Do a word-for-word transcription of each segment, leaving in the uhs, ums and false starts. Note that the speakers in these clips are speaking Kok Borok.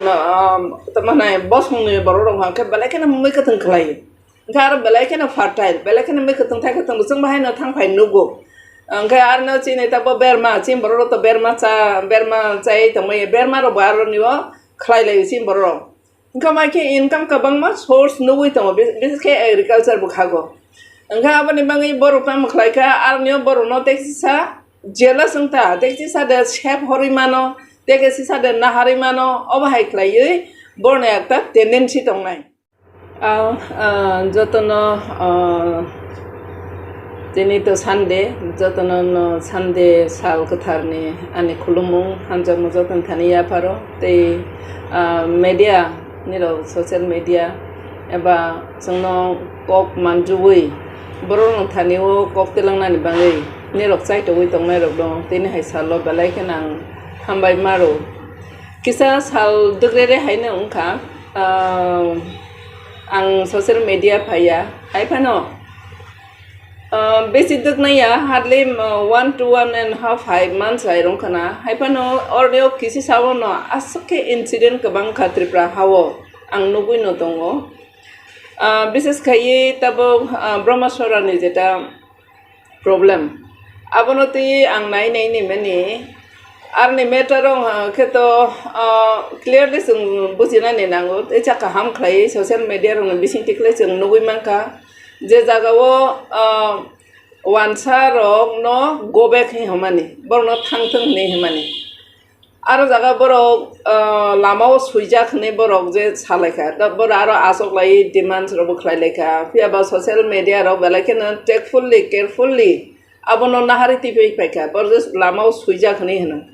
um, tamo nai bosongni borok rok hwnkhe belai kheno mui kwthwng khlai. Hwnkhe aro belai kheno fertile, belai kheno mui kwthwng thai kwthwng bwswk bahai no thang phai nugo. Hwnkhe arno chini tabo berma, chini borok rok to berma cha, berma chai tongmani, berma rok bo aro ni o khlai lai chini borok rok. Hwnkhe mai khe income kwbangma source nugui tongo, bis-, bises khe agriculture bwkhago. Hwnkhe aboni bagwi borok tamo khlai kha, aroni o borokno tei kisa jealous wng ta, tei kisa de sep horwi mano, tei kisa de naharwi mano, obo hai khlaiwi borokni ekta tendency tongnai. Ah, ah, jotono, ah, Tini to Sunday, jotono no Sunday sal kwtharni ani khulumung hamjakma jotono thani yapharo tei, ah, media nirok social media eba chwngno kok manjugwi borokno thani o kok twlangnani bagwi nirok chaitogwi tongnairokno tini hai salo belai kheno ang hambai maro. Kisa sal dwgrere haino wngkha, ah, ang social media phaiya, hai phano, ah, besi dwknaiya, hardly, ah, one to one and half hai months hai rwngkhana, hai phano oroni o kisi sabono aswk khe incident kwbang kha Tripura hao, ang nugui no tongo. Ah, bises khaiwi tabuk, ah, Brahma Sorani jeta problem. Abono twi ang nai nai ni mani. Arni matter rok, ah, khe to, ah, clearly chwng bujinani nango. Tei cha kaham khlai social media rokni bising tikle chwng nugui mankha. Je jaga o, ah, wansa rok no go back hi hwnmani. Borok no thang thung hwnwi hwnmani. Aro jaga borok, ah, lama o swijak hwnwi borok je salaikha, da borok aro achuk lai demands rokbo khlai laikha, phiya ba social media rok belai kheno tactfully, carefully abono naharwi twiphai phaikha, borok je lama o swijak hwnwi hwno.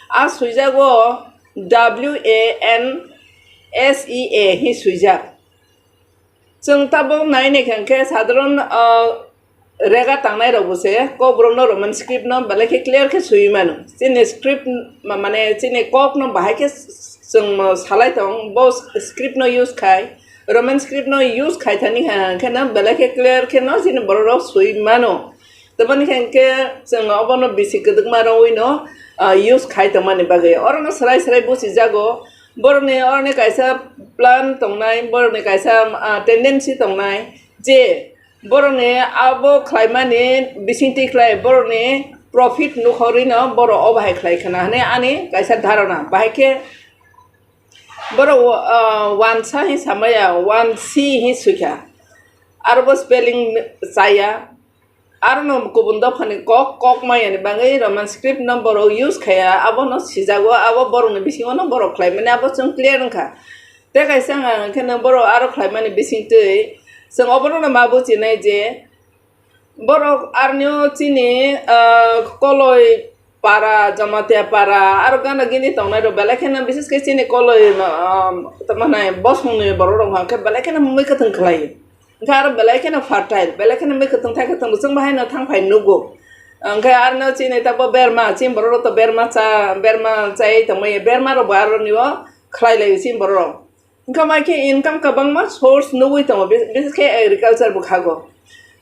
A swijago W A N S E A hi swijak. Chwng tabuk nai naikha hwnkhe sadharon, ah, rega tangnai rokbo se Kokborok no Roman script no belai khe clear khe swiwi mano. Chini script ma-, mane chini kok no bahai khe chwng salai tong, bo script no use khai, Roman script no use khai thani hwnkhe no belai khe clear khe no chini borok rok swiwi mano. Toboni khe hwnkhe chwng obono bisi kwdwkma rwui no, ah, use khai tongmani bagwi. Oro no swrai swrai buchijago. Borokni oroni kaisa plan tongnai, borokni kaisa, ah, tendency tongnai je borokni abo khlaimani bisingtwi khlai borokni profit nukhorwi no borok obo hai khlai khna hwnwi ani kaisa dharana. Bahai khe borok, ah, wansa hi samaya, wansi hi swikha. Aro bo spelling chaya. Aro no kubun dophani kok, kok maya ni bagwi Roman script no borok use khaya, abo no sijago, abo borok ni bisingo no borok khlai mani, abo chwng clear wngkha. Tei kaisa wngkha hwnkhe no borok aro khlai mani bisingtwi chwng obono no ma bujinai je borok aroni o chini, ah, Koloi para, Jamatia para, aro gana gini tongnai rok belai kheno bises khe chini Koloi, ah, tamo nai bosong ni borok rok hwnkhe belai kheno mui kwthwng khlai. Hwnkhe aro belai kheno fertile, belai kheno mui kwthwng thai kwthwng bwswk bahai no thang phai nugo. Hwnkhe arno chini tabo berma, chini borok rok to berma cha, berma chai tongmani, berma rok bo aroni o khlai lai chini borok rok. Hwnkhe mai khe income kwbangma source nugui tongo, bi-, bises khe agriculture bwkhago.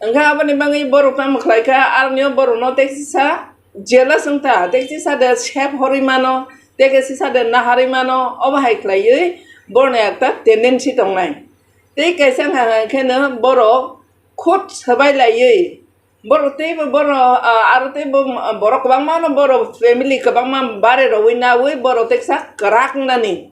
Hwnkhe aboni bagwi borok tamo khlai kha, aroni o borok no tei kisa jealous wng ta, tei kisa de sep horwi mano, tei kisa de naharwi mano, obo hai khlaiwi borokni ekta tendency tongnai. Tei kaisa wngkha hwnkhe no borok khut swbai laiwi, borok teibo borok, ah, aro teibo borok kwbangma no borok family kwbangma bare rogwi nawi borok teksa kwrak wngnani.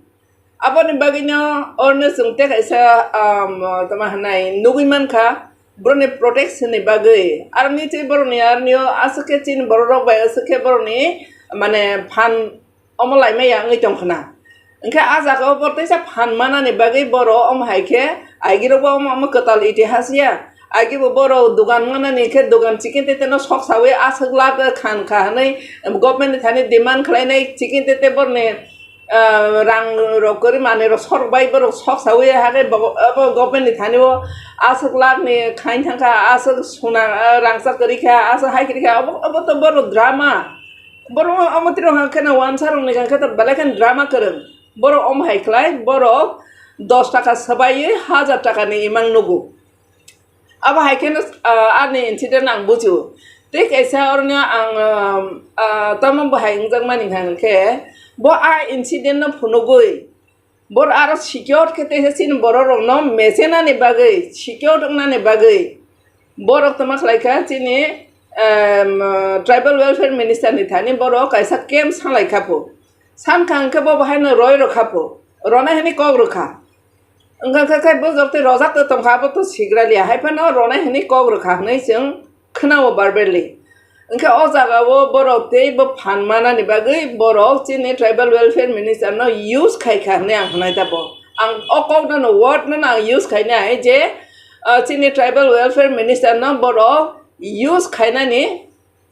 Aboni bagwino oroni chwng tei kaisa, ah, tamo hwnai nugwi mankha borokni protection ni bagwi. Aroni tei borokni aroni o aswk khe chini borok rok bai aswk khe borokni mane phan omo laimaya wngwi tong khna. Hwnkhe ah jaga o bo teisa phan manani bagwi borok omo hai khe aigirok bo omo, omo kwtal itihas ya. Agi bo borok dogan manani khe dogan chikon tete no sok sawi aswk lak khan kha hwnwi government ni thani demand khlainai chikon tete borokni, ah, rang rok kwrwi manwi rok sorok bai borok sok sawi hakhe bo, abo government ni thani o aswk lak ni khain thang kha, aswk suna, ah, rangchak kwrwi kha, aswk hai kwrwi kha, obo, obo to borok drama. Borok omo twi rok hwnkheno wansa rok ni hwnkhe to belai kheno drama kwrwng. Borok omo hai khlai, borok dos taka swbaiwi hajar taka ni imang nugo. Abo hai kheno, ah, ani incident ang bujio. Tei kaisa oroni ang, ah, ah, tamo bo hai wngjakmani hwnkhe bo a incident no phunugwi Bor aro secure khe teisa chini borok rokno mechenani bagwi, secure wngnani bagwi borok tama khlai kha chini, em, tribal welfare minister ni thani borok kaisa camp salai kha pho. Sankha hwnkhe bo bahaino roi rw kha pho, ronai hwnwi kok rw kha. Wngkha khe, khe bojok tei rojak tong kha, abo to sigra liya, hai phano ronai hwnwi kok rw kha hwnwi chwng khwnao verbally. Wngkha o jaga o borok tei bo phan manani bagwi borok chini tribal welfare minister no use khai kha hwnwi ang hwnai ta bo. Ang o kok no, no word no, no ang use khai nai je, ah, chini tribal welfare minister no borok use khainani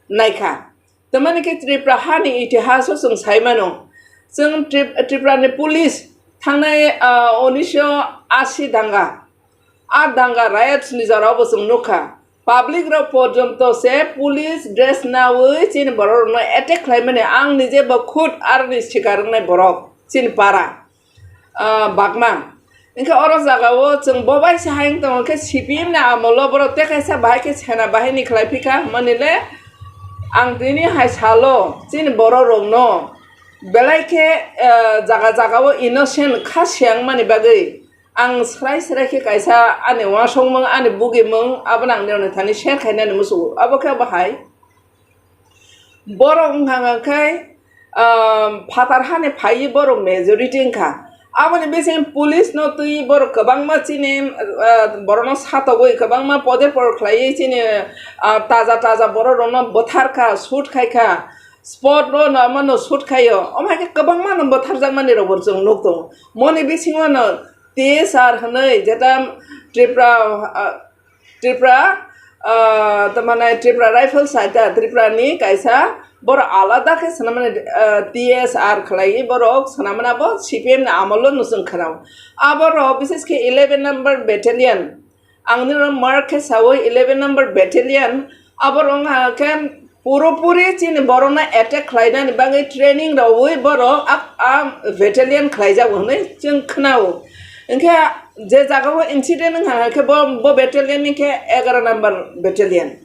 nai kha. Tamani khe Tripura hani itihas o chwng sai mano. Chwng Trip-, Tripura ni police thangnai, ah, unisho ashi danga. A danga riots ni jora bo chwng nukha. Public rok porjonto se police dress nawi chini borok rokno attack khlai mani. Ang nije bo khud aroni sikar wngnai borok chini para. Ah, bagma. Hingke oro jaga o chwng bo bai se hai wng tongo khe C P M ni amolo borok tei kaisa bahai khe sena bahai ni khlai phika hwnmani le ang tini hai salo chini borok rok no belai khe, ah, jaga jaga o innocent kha siyang mani bagwi ang srai srai khe kaisa ani uansukmung ani bugimung abono ang nini thani share khainani muchungo abo khe bahai. Borok wngkha hwnka khe, um, phatar hani phaiwi borok majority wngkha. Aboni bising police no twi borok kwbangma chini, uh, borokno satogwi kwbangma pode por khlaiwi chini, uh, taja taja borok rokno bwtharkha, shoot khaikha, spot o no mano shoot khaio. Omo hai khe kwbangma no bwtharjakmani rok bo chwng nuk tongo. Moni bisingo no T S R hwnwi jeta Tripura, uh, Tripura, ah, tamani Tripura Rifles hai ta, Tripura ni kaisa borok alada khe swnamani, ah, T S R khlaiwi borok swnamani abo C P M ni amolo no chwng khwnao. Aborok bises khe eleven number battalion, ang nini mark khe saui eleven number battalion, aborok wngkha khe Puro puri chini borokno attack khlainani bagwi training rwui borok a, a battalion khlaijago hwnwi chwng khwnao. Hinkhe je jagao incident wngkha khe bo, bo battalion ni khe egaroh number battalion.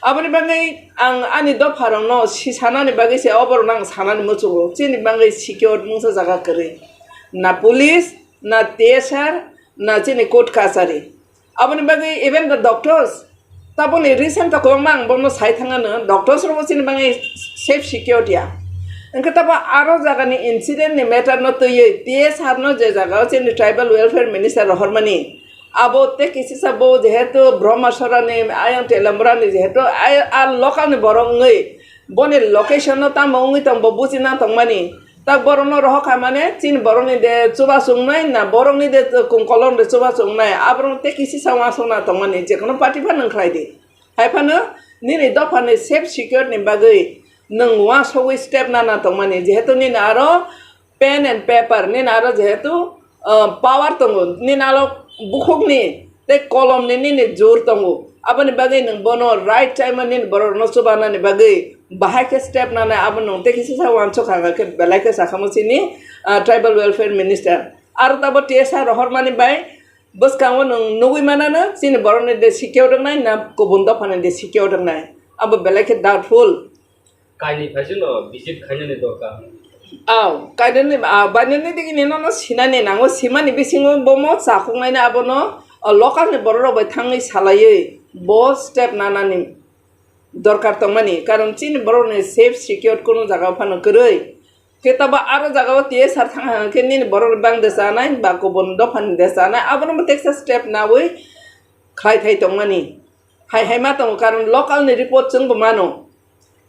Aboni bagwi ang ani dopharokno sisanani bagwi se oborokno ang sanani muchungo chini bagwi secure mungsa jaga kwrwi. Na police, na T S R, na chini court kachari. Aboni bagwi even the doctors, taboni recent o kwbangma ang bono sai thangano, doctors rokbo chini bagwi safe security ya. Hwnkhe tabo aro jagani incident ni matter no twiwi T S R no je jagao chini tribal welfare minister rohormani, abo tei kisisa bo jehetu Brahmasora ni ayang Telamura ni jehetu a, a local ni borok wngwi boni location no tamo wngwi tong bo buchina tongmani. Tak borokno rohor kha mane, chini borokni de chubachu wngnai, na borokni de kung kolom de chubachu wngnai, aborok tei kisi sa uansukna tongmani, jekono party phano wng khlai di. Hai phano nini dophani safe secure ni bagwi nwng uansugwi step nana tongmani, jehetu nini aro pen and paper, nini aro jehetu ah, power tongo, nini aro bukhukni tei kolomni nini jor tongo. Aboni bagwi nwng bono right time o nini borokno chubanani bagwi bahai khe step nanai, abo nwng tei kisa sa uansuk kha khe belai khe sakha mo chini, ah, tribal welfare minister. Aro tabo T S R rohormani bai bwskango nwng nugwi manano chini borokni de secure wngnai na kubun dophani de secure wngnai, abo belai khe doubtful. Kainwi phaisano visit khainani dorkar. Aw, kainani, ah, bainani digini nono sinani nango, simani bisingo bomo chakuknaini abono, ah, local ni borok rok bai thangwi salaiwi bo step nanani dorkar tongmani, karon chini borok ni safe secure kunu jaga phano kwrwi. Khe tabo aro jaga o T S R thang khe nini borok ni bang de chanai ba kubun dophani de chanai, abono bo teksa step nawi khlai thai tongmani. Hai hai ma tongo, karon local ni report chwng bo mano.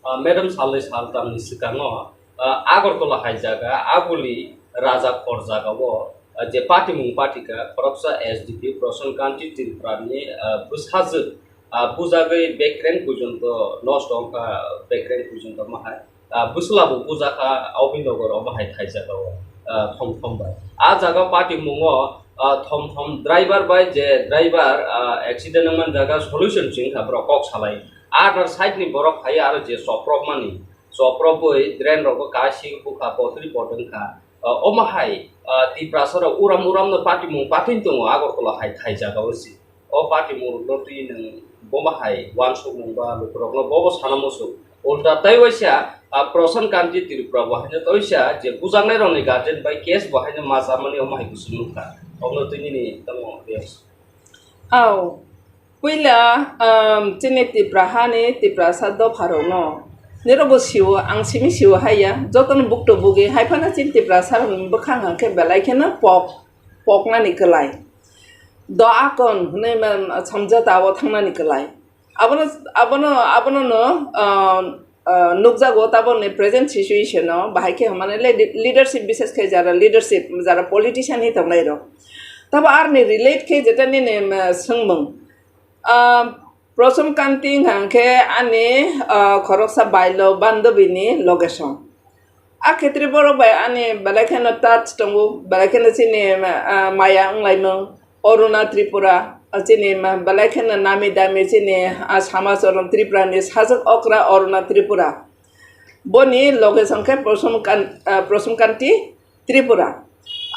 Ah, Madam salnwi saltamni swkango, ah, Agartala hai jaga Aguli Raja Khor jagao, ah, je patimung patikha khoroksa S D P Prasant Kanti Tripurani, ah, bwsajwk, ah, bujagwi bekreng pujonto nosto wngkha, bekreng pujonto mahai. Ah, bwsla bo bujakha Obinogor omo hai thai jagao, ah, thom thom bai. Ah, jaga patimungo, ah, thom thom driver bai je driver, ah, accident wngmani jaga solution chwngkha borok kok salai. Other side ni borok phai aro je choprok mani, choprok boi drain rok bo kasi bukha potri pot wngkha. Ah, omo hai, ah, Tiprasa rok uram uram no patimung patwin tongo Agartala hai thai jagao se. O patimung rok no twi nwng bomo hai uansukmung ba lukurok no bobo sana muchung. Ulta tei waisa, ah, Prasan Kanti Tripura bo haino tei waisa je bujaknai rokni guardian bai case bo haino ma chamani omo hai kuchuk nukha. Omo twi nini tamo reaction? Au, puila, um, chini Tipra hani Tiprasa dopharokno nirokbo sio, ang simi sio haiya, jotono bukto bugwi haiphano chini Tiprasa rokni bwkhang hwnkhe belai kheno pok, poknani kwlai. Do akon hwnwi man, samjata o thangnani kwlai. Abono, abono, abono no, ah, ah, nukjago taboni present situation o bahai khe hwnmani le-, leadership, bises khe jara leadership, jara politician hi tongnai rok. Tabo arni relate khe jeta nini, ah, swngmung. Ah, Prasan Kanti hwnkha khe ani, ah, khoroksa bailo bandobini location. A khetre borok bai ani belai kheno touch tongo, belai kheno chini, ah, maya wnglaimung Aruna Tripura, ah, chini ma-, belai kheno nami dami chini, ah, samaj Aruna Tripura ni sajwk okra Aruna Tripura. Boni loge songkhe Prosum Kan-, ah, Prosum Kanti Tripura.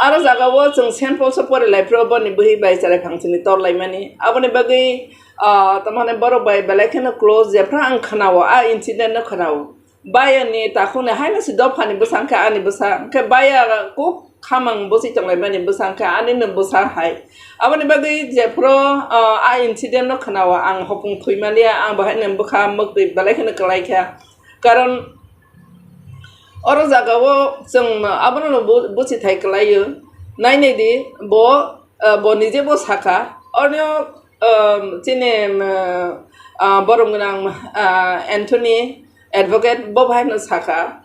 Aro jaga o chwng Saint Paul's o pore lai phuru boni bwhi bai chwrai phangsini tor laimani. Aboni bagwi, ah, tamani borok bai belai kheno close, jephru ang khwnao, a incident no khwnao. Bayani takhukni haino se dophani bwsa hwnkhe ani bwsa, hwnkhe baya kuk khamang bwswi tonglaimani bwsa hwnkhe anino bwsa hai. Aboni bagwi jephru, ah, a incident no khwnao ang hopung thwimaliya, ang bahaino bwkha mwktwi belai kheno kwlaikha. Karon oro jagao chwng abono bu-, buchithai kwlaio. Nainai di bo, ah, bo nije bo sakha. Orno, um, chini, um, ah, borom gwnang, ah, Anthony Advocate bo bahaino sakha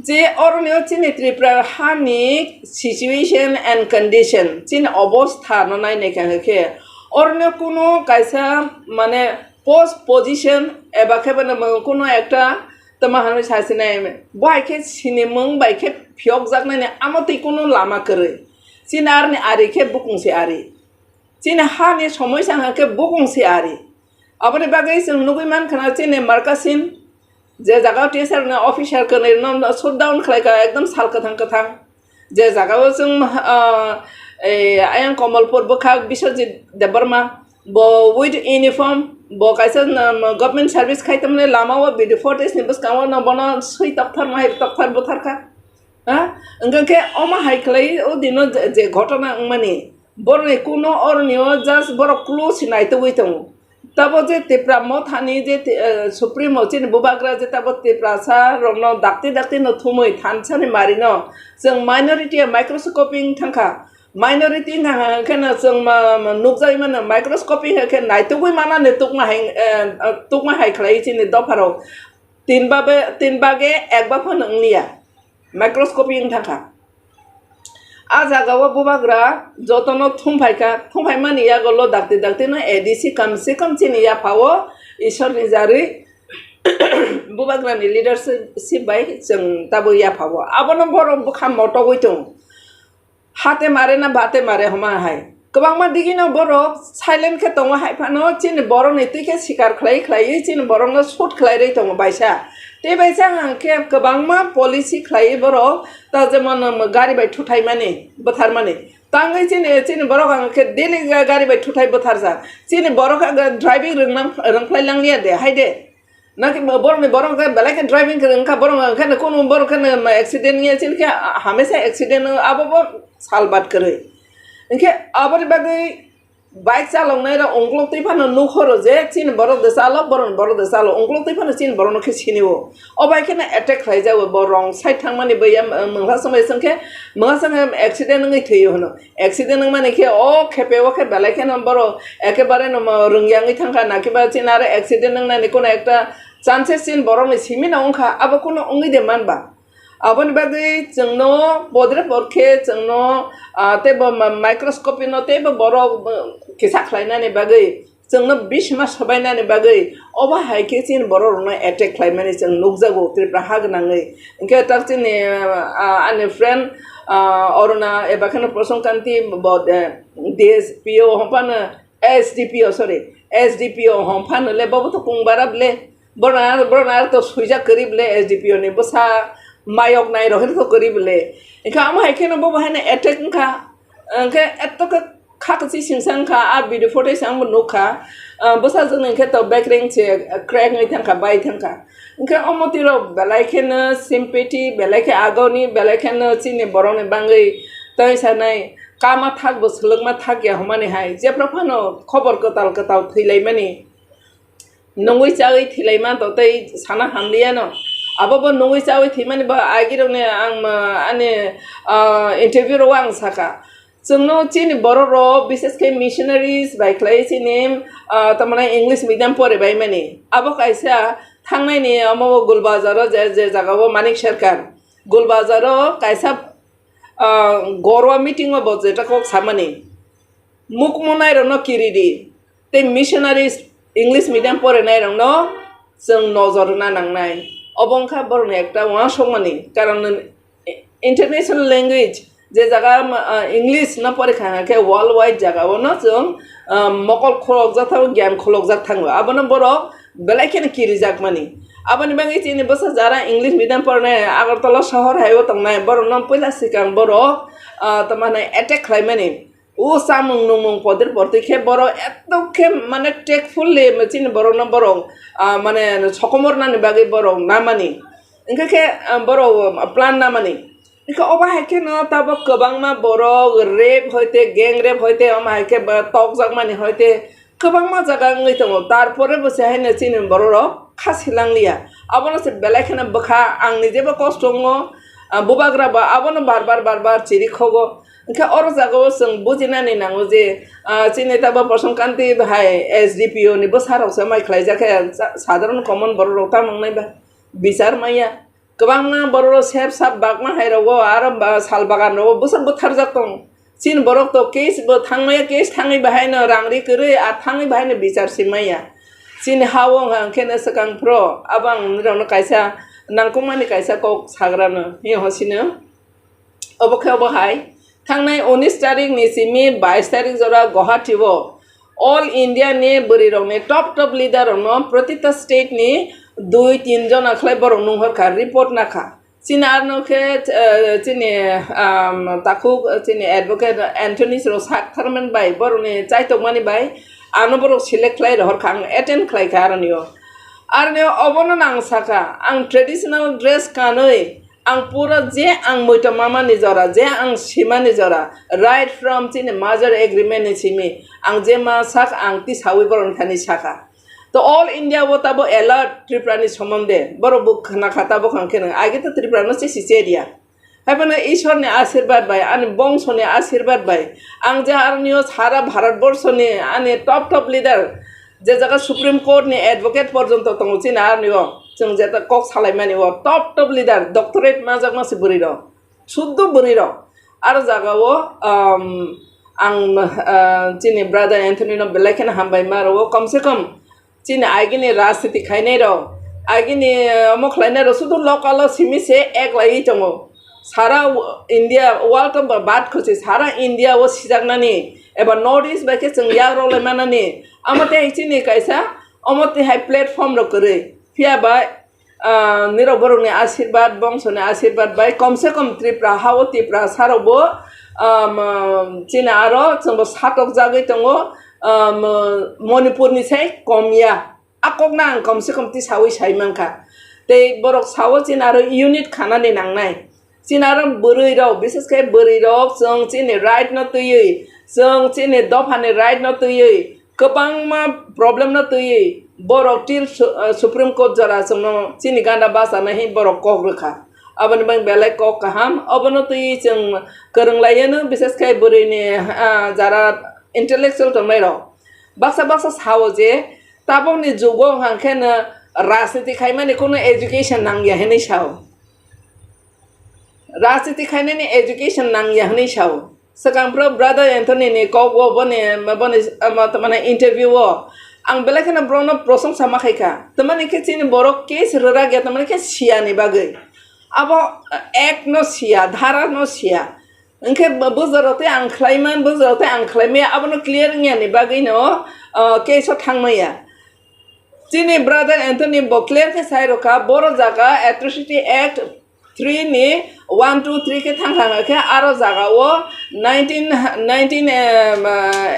je oroni o chini Tripura hani situation and condition, chini obostha no nainai kha khe oroni o kuno kaisa mane post position eba khe bono kuno ekta tama hanwi sasinai bo hai khe sinimung bai khe phiyokjaknani amo twi kuno lama kwrwi. Chini aroni ari khe bukung se ari. Chini hani somoi sangha khe bukung se ari. Aboni bagwi chwng nugwi mankha na chini Markasin je jaga T S R ni officer kwnwi no shutdown khlaikha ekdom sal kwthang kwthang. Je jaga o chwng, ah, eh, ayang Komolpur bwkhak Biswajit Debbarma bo with uniform bo kaisa, um, government service khai tongmani lama o B D forties ni bwskango no bono swi tokthar ma hai tokthar bwtharkha. Ha? Hwnkhe khe omo hai khlai o dino je, je ghotona wngmani. Borokni kuno oroni o just borok close se naitugwi tongo. Tabo je Tipra mothani je ti-, eh, Supremo chini bubagra je tabo Tiprasa rokno dakti dakti no thumwi thansani marino chwng minority ya microscoping thangkha. Minority wngkha hwnkhe no chwng ma, ma nukjagwi mano microscoping hwnkhe naitugwi manani tukma hai, eh, tukma hai khlai chini dopharok. Tin babe, tin bage ek ba phano wngliya. Microscopy wng thangkha. A jaga o bubagra jotono thumphai kha, thumphai mani yago lo dakti dakti no A D C kam se kam chini yapha o Ishwar ni jarwi bubagra ni leadership bai chwng tabuk yapha o. Abono borok bwkha motogwi tongo. Hate mare na bate mare homa hai. Kwbangma digino borok silent khe tongo hai phano chini borokni twi khe sikar khlai khlaiwi chini borokno shoot khlai rwi tongo baisa. Tei baisa hwnkhe kwbangma policy khlaiwi borok ta jemon, um, gari bai thuthai mani, bwthar mani. Tangwi chini, chini borok hwnkhe daily ga-, gari bai thuthai bwtharjak. Chini borok hwnkhe driving rwngna, rwngphlai langliya de, hai de. Naki bo-, borokni borok khe belai khe driving kwrwng wngkha, borok hwnkhe no kunu borok khe no accident wngya chini khe, ah, hamesa accident wng abo bo salbat kwrwi. Hinkhe aboni bagwi bike chaloknai rok ungkuluk twi phano nukhoro je chini borok de chalo, borokni borok de chalo, ungkuluk twi phano chini borokno khe sinio. O bai kheno attack khlai jago, bo wrong side thangmani bai ya, mwngsa swmai swngkhe, mwngsa swngkhe accident wngwi thwio hwno. Accident wngmani khe o khepe o khe belai kheno borok ekebare no rwngya wngwi thangkha, nakiba chini aro accident wngnani kono ekta chances chini borokni simi no wngkha, abo kono wngwi de manba. Aboni bagwi chwngno podre por khe chwngno, ah, teibo ma-, microscopy no teibo borok, uh, kisa khlainani bagwi chwngno bisma sobainani bagwi obo hai khe chini borok rokno attack khlaimani chwng nukjago Tripura ha gwnangwi. Hinkhe tak chini, ah, ani friend, ah, Aruna eba kheno Prasan Kanti bo, eh, D S P O hwnphano S D P O, sorry, S D P O hwnphano le bobo to kung bara ble. Borok na, borok na to suijak kwrwi ble S D P O ni bwsa mayok nai rok to kwrwi ble. Hinkhe amo hai kheno bobo haino attack wngkha. Hinkhe eto khe Kha kwchwi singsa wngkha, a video footage ang bo nukha. Ah, bwsajwk ni khe to bekreng se crack wngwi thangkha, bai thangkha. Hwnkhe omo twi rok belai kheno sympathy, belai khe agoni, belai kheno chini borok ni bangwi tei sanai kama thak bo swlwkma thak ya hwnmani hai. Jephru phano khobor kwtal kwtal thwilaimani. Nungwi chawi thwilai manto tei sana hamliya no. Abo bo nungwi chawi thwimani bo agirokni ang, ah, ani, ah, interview rogo ang saka. Chwngno chini borok rok, bises khe missionaries bai khlai chini, ah, tamani English medium pore bai mani. Abo kaisa thangnaini omo bo Gulbazar o je, je jaga o Manik Sarkar. Gulbazar o kaisa, ah, gorwa meeting o bo jeta kok samani. Mukmo nairokno kiridi. Tei missionaries English medium porenairokno chwng nojor rwna nangnai. Obo wngkha borokni ekta uansukmani. Karon international language je jaga, ah, English no porikha hwnkhe world wide jaga o no chwng, ah, mokol khulokjak thango, gyan khulokjak thango. Abono borok belai kheno kirijakmani. Aboni bagwi chini bwsa jara English medium porinai Agartala sohor hai o tongnai borokno puila swkang borok, ah, tamo hwnai attack khlaimani. O samung nungmung podir portwi khe borok eto khe mane tactfully chini borokno borok, ah, mane sokomornani bagwi borok namani. Hwnkhe khe, ah, borok plan namani. Hwnkhe obo hai kheno tabok kwbangma borok rape hoite, gang rape hoite, omo hai khe ba tokjakmani hoite kwbangma jaga wngwi tongo. Tarpore bo se haino chini borok rok kha swlangliya. Abono se belai kheno bwkha, ang nijebo kosto wngo, ah, bubagra bo abono bar bar, bar bar chiri khogo. Hwnkhe oro jagao chwng bujinani nango je, ah, chini tabo Bosong Kanti hai S D P O ni bwsarok se mai khlaijak khe sa-, sadharon common borok rok tamo wngnai ba bichar maya. Kwbangma borok rok sep sap bakma hai rogo aro ba sal bagan rogo bwsa bwtharjak tong. Chini borok to case bo thangmaya, case thangwi bahaino rang ri kwrwi a thangwi bahaino bichar si maya. Chini ha o hwnkha hwnkhe no swkang phro abo ang nini rokno kaisa nangkukmani kaisa kok sagrano. Hiyo hosino. Obo khe obo hai, thangnai unis tarik ni simi bais tarik jora Guwahati o All India ni bwrwi rok ni top top leader rok no protita state ni dui tin jona khlai borok nunghor kha, report na kha. Chini arno khe, eh, chini, um, takhuk, chini advocate Anthony Sro sak tharmani bai, borok ni chaitokmani bai, ano borok select khlai rohor kha, ang attend khlai kha aroni o. Aroni o obono nang saka, ang traditional dress kanwi, ang pura je ang muitom mamani jora, je ang simani jora, right from chini merger agreement ni simi, ang je ma sak ang tisawi borok ni thani saka. To all India o tabo alert Tripura ni somonde, borok bo khna kha tabo khang khe nang, age to Tripura no se si cheria. Haibano Ishwar ni ashirbad bai, ani bongso ni ashirbad bai, ang je aroni o sara Bharat borsho ni ani top top leader, je jaga Supreme Court ni advocate porjonto tongo chini aroni o, chwng jeta kok salaimani o top top leader, doctorate majak masi bwrwi rok, suddo bwrwi rok. Aro jaga o, um, ang, uh, chini brother Anthony no belai kheno hambai ma rwo, kom se kom chini agini rajniti khainai rok, agini, uh, omo khlainai rok sudu local o simi se ek lai tongo. Sara w-, India, world cup ba bad khusi, sara India o sijaknani, eba North East bai khe chwng yak rok lai manani, amo tei chini kaisa, omo tei hai platform rok kwrwi. Phiya ba, ah, nirok borok ni ashirbad, bongso ni ashirbad bai kom se kom Tripura ha o Tripura sa rok bo, um, chini aro chwng bo satok jagwi tongo, um, Manipur ni sai kom ya. A kok no ang kom se kom tisawi sai mankha. Tei borok sao chini aro unit khanani nangnai. Chini aro bwrwi rok, bises khe bwrwi rok, chwng chini right no twiwi, chwng chini dopha ni right no twiwi, kwbangma problem no twiwi, borok till su-, uh, Supreme Court jora chwngno chini ganda bachana hi borok kok rwkha. Aboni bagwi belai kok kaham, obono twiwi chwng kwrwng lai yano, bises khe bwrwi ni, ah, jara intellectual tongnai rok. Baksa baksa sao je, tabokni jugo hwnkha khe no rajniti khaimani kuno education nangya hinwi sao. Rajniti khainani education nangya hinwi sao. Swkang phro brother Anthony ni kok o boni, boni, ama, tamani interview o ang belai kheno borokno prosongsa ma khaikha. Tamani khe chini borok case rwrak ya, tamani khe siya ni bagwi. Abo act no siya, dhara no siya. Hwnkhe bo-, bujaro tei ang khlaiman, bujaro tei ang khlaimaya, abono clear wngya ni bagwi no, uh, case o thangmaya. Chini brother Anthony bo clear khe sai rokha, boro jaga Atrocity Act three ni one, two, three khe thang thang khe aro jaga o nineteen, nineteen, em,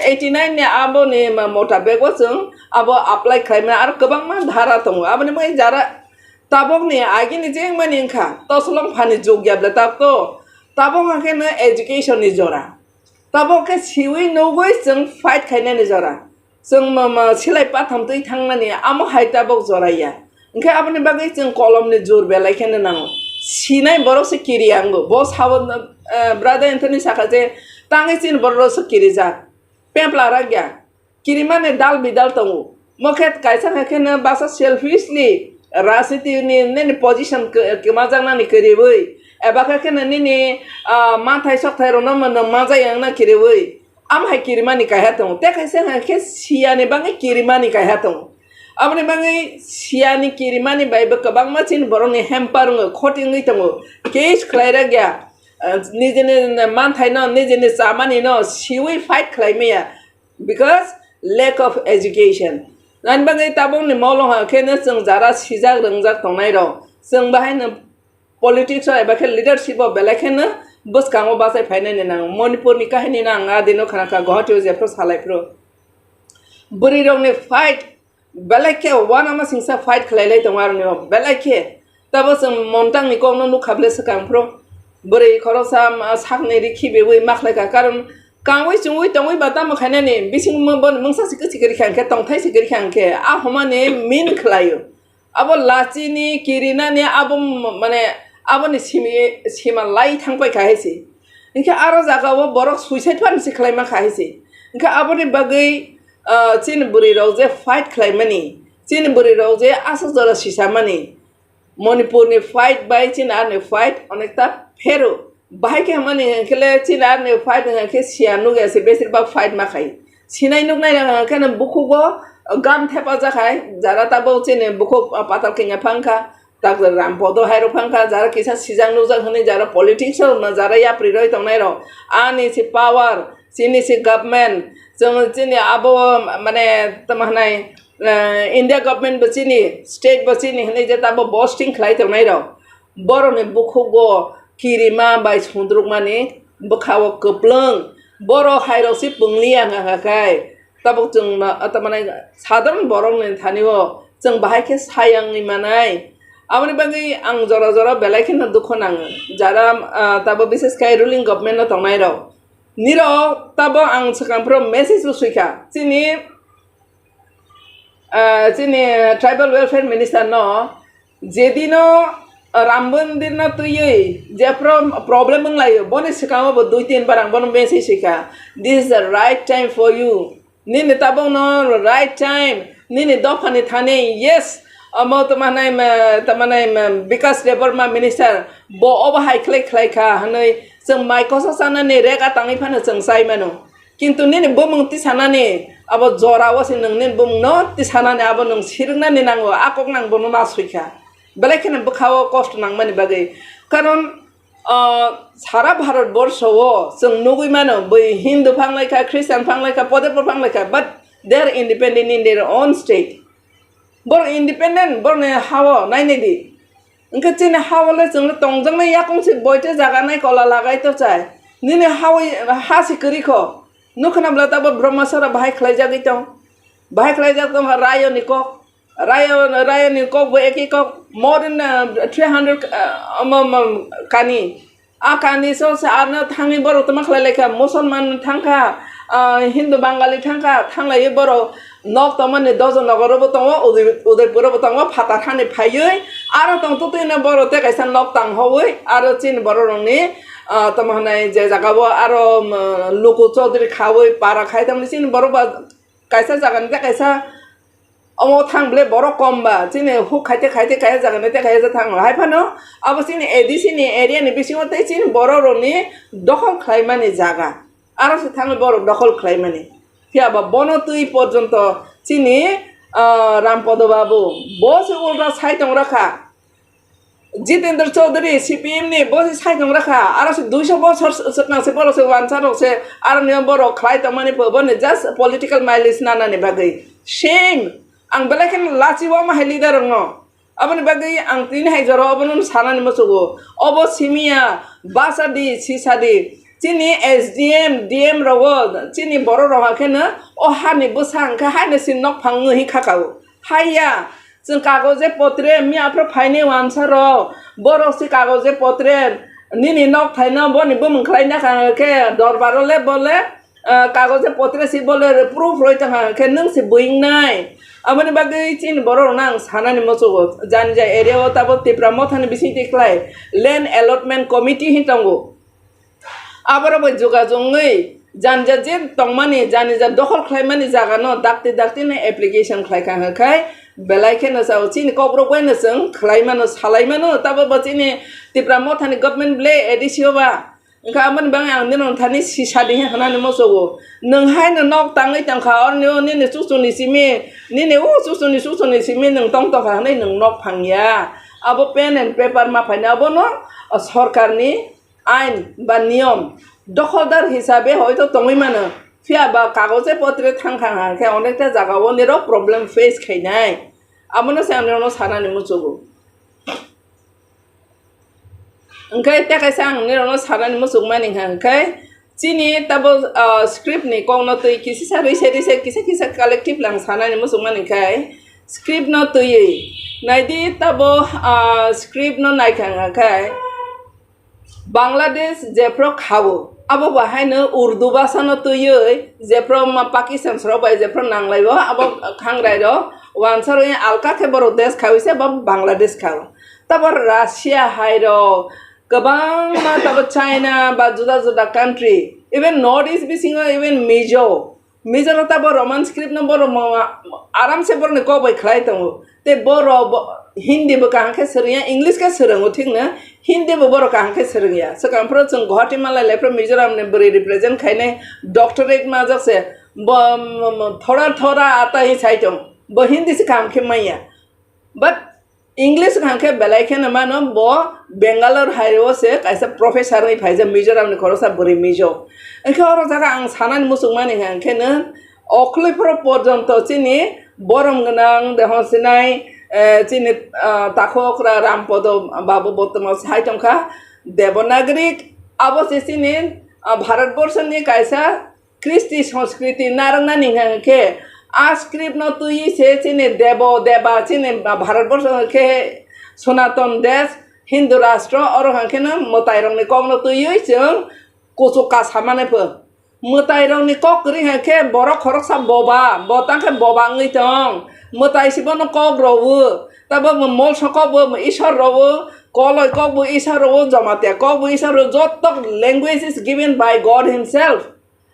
eighty nine ni abo ni motabek o chwng abo apply khlai mani aro kwbangma dhara tongo. Aboni bagwi jara tabok ni agi ni jeng mani wngkha toslong phani jug ya bwle tabok to. Tabok hwnkhe no education ni jora. Tabok khe siwi nugwi chwng fight khainani jora. Chwng ma, ma, silai patham twi thangnani amo hai tabok jora ya. Hwnkhe aboni bagwi chwng kolomni jur belai kheno nango. Sinai borok se kiri ango. Bo sabo, eh, Brother Anthony sakha je tangwi chini borok se kirijak. Pepla rak ya. Kirimani dal bidal tongo. Mokhe kaisa khe kheno basa selfishly rajniti ni nini position kw-, kwmajaknani kwrwi. Eba khe kheno nini, ah, manthai sokthai rokno mano manjak yangna kwrwi. Am hai kirimani kaiha tongo. Tei kaisa hwnkhe siyani bagwi kirimani kaiha tongo. Aboni bagwi siyani kirimani bai bo kwbangma chini borokni hamper wngo, khoti wngwi tongo. Case khlai rak ya. Ah, nijini manthaino, nijini chamanino siwi fight khlai maya. Because lack of education. Nani bagwi tabukni molo hwnkhe no chwng jara sijak rwngjak tongnai rok. Chwng bahai no politics o eba khe leadership o belai kheno bwskango bachai phainani nango. Manipur ni kahini no ang adino khana kha, Guwahati o jephru salai phru. Bwrwi rokni fight belai khe uanama singsa fight khlai lai tongo aroni o belai khe. Tabo chwng montang ni kok no nukha bwle swkang phru. Bwrwi khoroksa ma sakni ri khibiwi ma khlai kha, karon kangwi chungwi tongwi ba tamo khainani bising mo bon mungsa si kwchwi kwrwi kha hwnkhe tongthai si kwrwi kha hwnkhe a homani min khlaio. Abo lachini, kirinani, abo m-, mane, aboni simi, sima lai thangpai kha hai se. Hinkhe aro jaga o borok suicide pan se khlaima kha hai se. Hinkhe aboni bagwi, ah, chini bwrwi rok je fight khlaimani, chini bwrwi rok je aswk jora sisamani, Manipur ni fight bai chini arni fight onekta phero. Bahai khe hwnmani hwnkhe le chini arni fight hwnkhe siya nukya se besir bak fight ma khai. Sinai nuknai rang hwnkhe no bukhugo gam thepajak hai, jara tabuk chini bukhuk patal kengya phang kha, tak ram podo hai rok phang kha, jara kisa sijak nukjak hwnwi jara politics rok no jara yapri roi tongnai rok. Ani si power, chini si government, chwng chini abo mane tamo hwnai, eh, India government bo chini, state bo chini hwnwi je tabo boasting khlai tongnai rok. Borokni bukhugo kirima bai sundrukmani bwkha-o kwplwng. Borok hairok se pungliya wngkha khai. Tabuk chwng ma-, tamani sadharon borokni thani-o chwng bahai khe sayangwi manai. Aboni bagwi ang jora jora belai kheno dukho nango. Jara, ah, tabuk bises khai ruling government-o tongnai rok. Nirok tabuk ang swkang phuru message-o swikha. Chini ah, chini tribal welfare minister no jedino Ram Mandir no twiwi jephru problem wnglaio, boni swkango bo dui tin bar ang bono message swikha, "This is the right time for you. Nini tabuk no right time, nini dophani thani, yes, omo tamo hanai ma, tamo hanai ma, Bikas Debbarma minister bo obo hai khlai khlai kha," hwnwi chwng mai kosa chanani rega tangwi phano chwng chai mano. Kintu nini bumung tisanani abo jora o se nwng nini bumung no tisanani abo nwng siriknani nango, a kok nang bono ma sui kha. Belai kheno bwkha o kosto nangmani bagwi. Karon, ah, sara Bharat borsho o chwng nugwi mano, bui Hindu phang lai kha, Christian phang lai kha, podepor phang lai kha, but they are independent in their own state. Borok independent, borokni ha o nainai di. Hwnkhe chini ha o le chwngno tongjaknai yakung se boite jaga nai kola lagai to chai. Nini ha o ha se kwrwi kho. Nukha na bwla tabuk Brahmasora bahai khlaijagwi tong. Bahai khlaijak tong ha Rayo ni kok. Rayo, Rayo ni kok bo eki kok more than, uh, three hundred, uh, um, um, um, kani. A kani so se arno thangwi borok tamo khlai lai kha, Musulman thang kha, ah, Hindu Bangali thang kha, thang lai borok nok tongmani Dojo Nogoro bo tongo, Uday-, Udaipuro bo tongo, phatar hani phaiwi aro tong tutui no borok tei kaisa nok tang hoi aro chini borok rokni, ah, tamo hwnai je jaga o aro, um, Luku Chaudhary khaui para khai tongmani chini borok ba kaisa jaga ni tei kaisa Omo thang ble borok kom ba, chini huk khaite khaite kaya jaga nai te kaya ja thang. Hai phano abo chini A D C ni area ni bisingo tei chini borok rok ni dokhol khlai mani jaga. Aro se thang borok dokhol khlai mani. Phiya ba bono twi porjonto chini, ah, Rampodo Babu. Bo se ulta sai tong rakha. Jitendra Chaudhary, C P M ni, bo se sai tong rakha, aro se duiso bochor s-, swkang se borok se wansa rok se, aro ni borok khlai tongmani pho, bo ni just political mileage nanani bagwi. Shame! Ang belai kheno lachi o ma hai leader rok no. Aboni bagwi ang tini hai jora obono sanani muchugo. Obo simiya, basa di, sisa di. Chini S D M, D M rogo, chini borok rok hakheno o hani bwsa hwnkhe haino si nokphang wngwi khakao. Haiya, chwng kagoje potre miya aphro phaini wansa rok, borok si kagoje potre nini nok thaino boni bumung khlaina kha khe dorbaro le bole, ah, kagoje potre si bole proof roi tongkha khe nwng si buingnai. Aboni bagwi chini borok rokno ang sanani muchugo, jani jai area o tabuk Tipra Mothani bisingtwi khlai land allotment committee hin tongo. Aborok bai jogajog wngwi jani ja je tongmani, jani ja dokhol khlaimani jagano dakti dakti no application khlai kha hwnkhe belai kheno sao chini kokrok bai no chwng khlai mano, salai mano, tabuk bo chini Tipra Mothani government ble A D C o ba. Wngkha aboni bagwi ang nini thani sisa di hinwi hwnani muchugo. Nwng haino nok tangwi tongkha, oroni o nini chuchuni simi, nini o chuchuni chuchuni simi nwng tong tongkha hwnwi nwng nok phangya. Abo pen and paper ma phaina abono, o, sorkarni ain ba niyom dokholdar hisabe hoito tongwi mano. Phiya ba kagoje potre thang kha hwnkhe onekta jagao nirok problem face khainai. Abono se ang nirokno sanani muchugo. Hwnkhe tei kaisa ang nirokno sanani muchukmani hwnkhe, chini tabo, ah, script ni kokno twi kisisa rwise rwise kisa kisa collective lang sanani muchukmani khe, script no twiwi naidi tabo, ah, script no naikha hwnkhe Bangladesh jephru khao abo bo haino Urdu bhasha no twiwi jephru ma Pakistan rok bai jephru nanglaio abo khangrai rok wansa rwi alka khe borok desh khawi se bo Bangladesh khao. Tabo Russia hai rok, kwbangma tabo China ba juda juda country, even North East bisingo even Mizo, Mizo no tabo Roman script no borok mo-, aram se borok ni kok bai khlai tongo. Tei borok bo Hindi bo kaham khe swrwngya, English khe swrwngo thikno, Hindi bo borok kaham khe swrwngya. Swkang phuru chwng Guwahati malai lai phuru Mizoram ni bwrwi represent khainai doctorate majak se bo, mo-, mo-, thora thora ata hi sai tong. Bo Hindi se kaham khe manya. But English hwnkha khe belai kheno mano, bo Bangalore hai o se kaisa professor wngwi phaijak, Mizoram ni khoroksa bwrwi Mizo. Hwnkhe oro jaga ang sanani muchungmani hwnkhe no okhloiphuru porjonto chini borom gwnang de hwnsinai, eh, chini, ah, takhukra Rampodo babu bottoma sai tongkha Devanagari, abo se chini, ah, Bharat borso ni kaisa Kristi Sanskriti narwknani hwnkha hwnkhe, a script no twiwi se chini Debo Deba, chini Bharat Borsho hwnkhe Sonaton Desh, Hindu Rashtra, oro hwnkhe no mwtai rokni kok no twiwi chwng kuchuk ka samani pho. Mwtai rokni kok kwrwi hwnkhe borok khoroksa boba, bo tangkhe boba wngwi tong. Mwtai se bono kok rowo, tabo bo molso kok bo Ishwar rowo, koloi kok bo Ishwar rowo, Jamatia kok bo Ishwar rowo, joto language is given by God himself.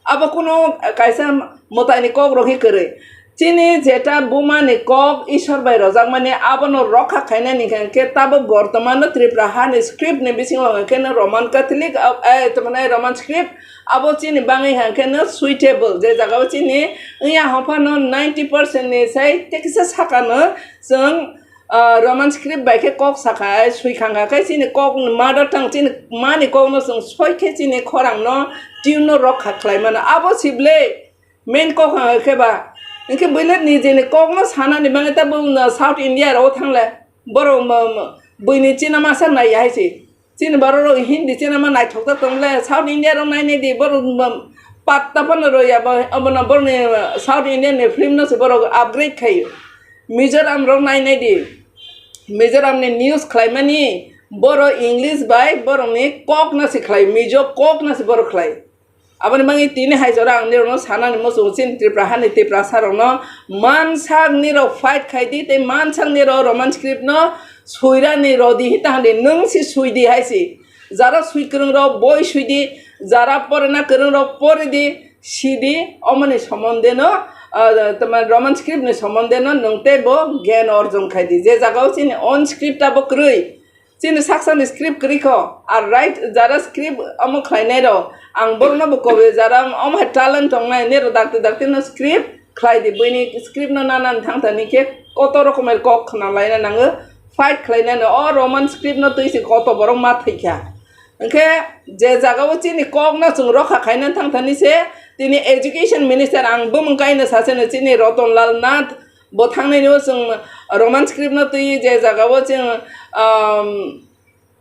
Abo kuno kaisa mwtaini kok rok hi kwrwi. Chini jeta buma ni kok Ishwar bai rojakmani abono rokha khainani hwnkhe tabo bortomano Tripura hani script ni bisingo hwnkhe no Roman Catholic, eh, tamani Roman script abo chini bangwi hwnkhe no suitable. Je jagao chini wngya hwnphano ninety percent ni sai tekisa sakano chwng ah, Roman script bai khe kok sakha, sui khangkha khe chini kok mother tongue, chini mani kokno chwng soi khe chini khorang no tune no rok kha khlai mano. Abo si ble main kok hwnkha khe ba. Hwnkhe buile nijeni kokno sanani bagwi ta bo South India rok thangle. Borok mo-, mo-, buini china masa nai ya hai se. Chini borok rok Hindi channel ma naithok ta tong le, South India rok nai nai di, borok, um, patta phano rw ya, bo-, obono borokni, uh, South Indian ni film no se borok upgrade khai o. Mizoram rok nai nai di, Mizoram ni news khlai mani, borok English bai borok ni kok no se khlai, Mizo kok no se borok khlai. Aboni bagwi tini hai jora ang nirokno sanani muchungo, chini Tripura hani Tiprasa rokno mansak nirok fight khai di tei mansak nirok Roman script no suirani rodi hita handi nwng si sui di hai si. Jara sui kwrwng rok boi sui di, jara porena kwrwng rok pori di, si di, omoni somonde no, ah, tama Roman script ni somonde no nwng tei bo gyan orjon khai di. Je jaga o chini own script abo kwrwi, chini saksa ni script kwrwi kho, ar right jara script omo khlai nai rok, ang borok no bo kobi jara omo hai talent tong nai, nero dakti dakti no script khlai di, buini script no nana thang thani khe koto rokomer kok khna laina nango, fight khlai nai no, o Roman script no twi se koto borok ma thwi kha. Hwnkhe je jaga o chini kok no chwng rokha khaina thang thani se, tini education minister ang bumung kaino sa se no chini Roton Lal Nath, bo thangnai ni o chwng, Roman script no twi je jaga o chwng, um,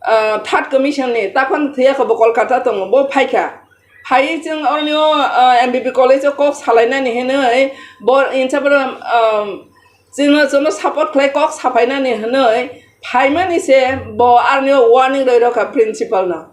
ah, third commission ni takhon thwiya kho bo Kolkata tongo, bo phaikha. Phaiwi chwng oroni o, ah, M B B college o kok salainani hinwi bo insa bwrwi, um, chwngno, chwngno support khlai kok saphainani hinwi phaimani se bo aroni o warning rwi rokha principal no.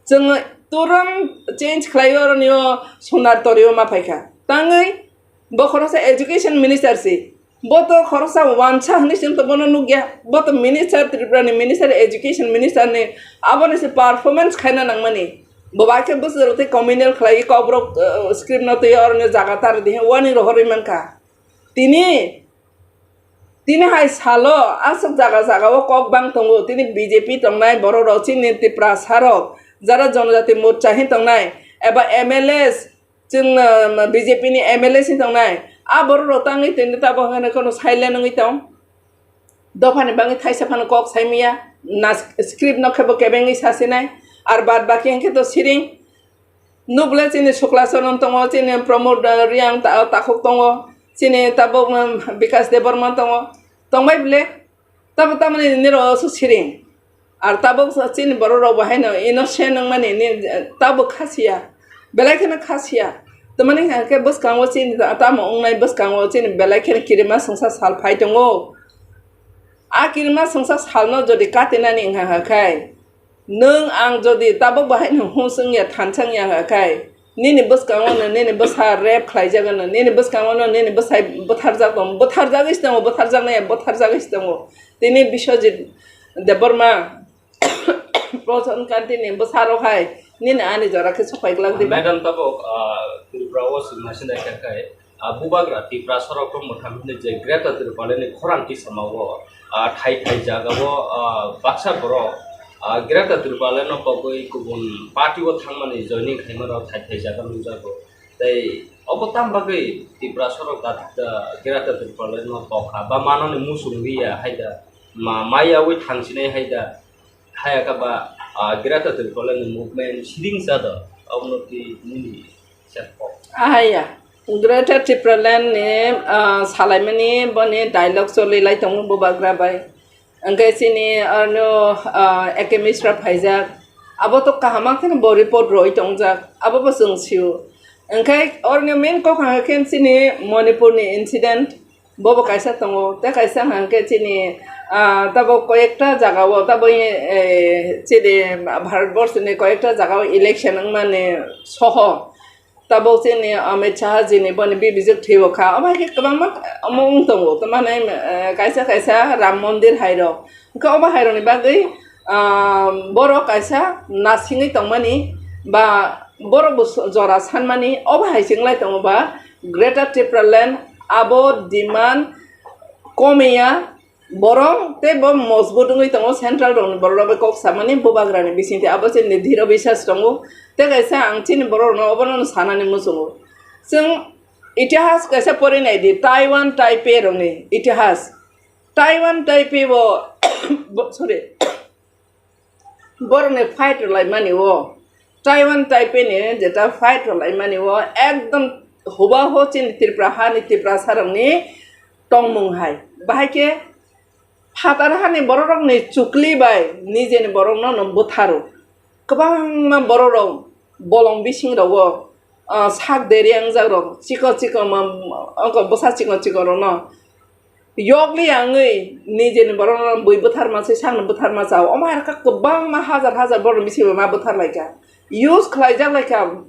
Chwng turum change khlai oroni o Sonar Tori o ma phaikha. Tangwi bo khoroksa education minister si. Bo to khoroksa wansa hinwi chwng to bono nukya. Bo to minister, Tripura ni minister, education minister ni, aboni se performance khaina nangmani. Bo bai khe bwswk tei communal khlai kokborok, uh, script no twi oroni jaga tar di warning rohorwi mankha. Tini, tini hai salo aswk jaga jaga o kok bang tongo. Tini B J P tongnai borok rok, chini Tiprasa rok, jara Janajati Morcha hin tongnai, eba M L As, chwng, uh, B J P ni M L A si tongnai, a borok rok tangwi tini tabok hwnkheno silent wngwi tong. Dophani bagwi thaisa phano kok sai maya, na script no khe bo kebengwi sasinai, ar bad baki hwnkhe to siring. Nukle chini Sukla Charan tongo, chini Pramod, uh, Reang ta-, takhuk tongo, chini tabok, um, Bikash Debbarma tongo, tongbai bwle. Tamo, tamoni nini rok so siring. Ar tabok sa chini borok rok bo haino innocent wngmani ni, tabok kha siya. Belai kheno kha siya. Tamani hwnka khe bwskango chini ta-, tamo wngnai bwskango chini belai kheno kirima swngsa sal phai tongo. A kirima swngsa salno jodi katinani wngkha kha khai, nwng ang jodi tabok bo haino hus wngya thansa wngya kha khai, nini bwskango no nini bwsa rape khlaijak no, nini bwskango no nini bwsai bwtharjak tongo, bwtharjagwi se tongo, bwtharjaknai bwtharjagwi se tongo. Tini Biswajit Debbarma, Projon Kanti ni bwsarok hai nini ani jora khe sophai glak diba? Madam, tabok, ah, Tripura o swngna sinai kha khai, ah, bubagra Tiprasa rok rok mwthang hwnwi je Greater Tipraland ni khorang tisama o, ah, thai thai jaga o, ah, baksa borok, ah, Greater Tipraland no pogwi kubun party o thangmani joining khaima rok thai thai jaga nukjago. Tei obo tam bagwi Tiprasa rok da, da Greater Tipraland no tokha ba manani muchung riya hai da ma, maya wi thangsinai hai da. Hayaka ba, ah, Greater Tipraland ni movement siring sa do, abono twi nini se kok. Ahaya, Greater Tipraland ni, ah, salaimani boni dialogue choli lai tongo bubagra bai. Hwnkhe chini arno, ah, A K Mishra phaijak. Abo to kaham khe bo report roi tongjak. Abo bo chwng sio. Hwnkhe orni main kok hwnkhe chini Manipur ni incident. Bobo kaisa tongo, tei kaisa hwnkhe chini, ah, tabok koyekta jagao, tabok, eh, chini Bharatborsoni koyekta jagao election wngmani soho, tabok chini Amit Shah jini boni bibijwk thwibo kha, omo hai khe kwbangma omo wng tongo, tamani, eh, kaisa kaisa Ram Mondir hairok, hwnkhe omo hairokni bagwi, ah, borok kaisa nasingwi tongmani ba borok bo jora sanmani, obo hai se wnglai tongo ba Greater Tipraland abo demand komiya, borok tei bo mojbut wngwi tongo, central rokni borok rok bai kok samani bubagrani bisingtwi abo chini dhrida biswas tongo, tei kaisa ang chini borok rokno obono sanani muchungo. Chwng itihas kaisa porinai di, Taiwan Taipei rokni itihas. Taiwan Taipei bo, bo, sorry, borokni fight rwlaimani o, Taiwan Taipei ni jeta fight rwlaimani o, ekdom hubaho chini Tripura hani Tiprasa rokni tongmung hai. Bahai khe phatar hani borok rokni chukli bai nijeni borok no no bwtharo. Kwbangma borok rok bolong bising rogo, ah, sak deri wngjak rok, chikon chikon ma, ongko bwsa chikon chikon rok no yokli yangwi nijeni borok no bui bwtharma se sakno bwtharma chao. Omo hai khe kwbangma hajar hajar borok ni bisingo ma bwthar lai kha. Use khlai jak lai kha.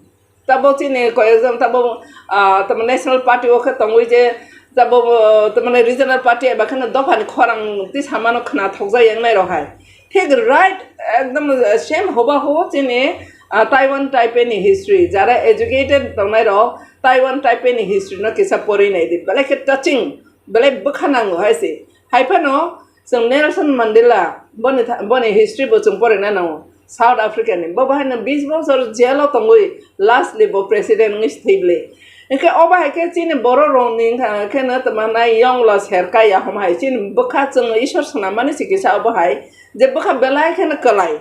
Tabok chini koyekjon tabok, ah, tamo national party o khe tongwi je tabok, ah, tamo regional party eba kheno dophani khorang tisa mano khna thokjak yang nai rok hai. Thik right, ekdom same hubahu chini, ah, Taiwan Taipei ni history. Jara educated tongnai rok Taiwan Taipei ni history no kisa pori nai di. Belai khe touching, belai bwkha nango hai se. Hai phano chwng Nelson Mandela, boni tha-, boni history bo chwng pori nai nango. South Africa ni. Bo bahai no bis bosor jail o tongwi lastly bo president wngwi se thwi bwle. Hwnkhe obo hai khe chini borok rok ni wngkha khe no tamo nai yong lo ser kai ya hom hai chini bwkha chwng Isor swnam mani se kisa obo hai je bwkha belai kheno kwlai.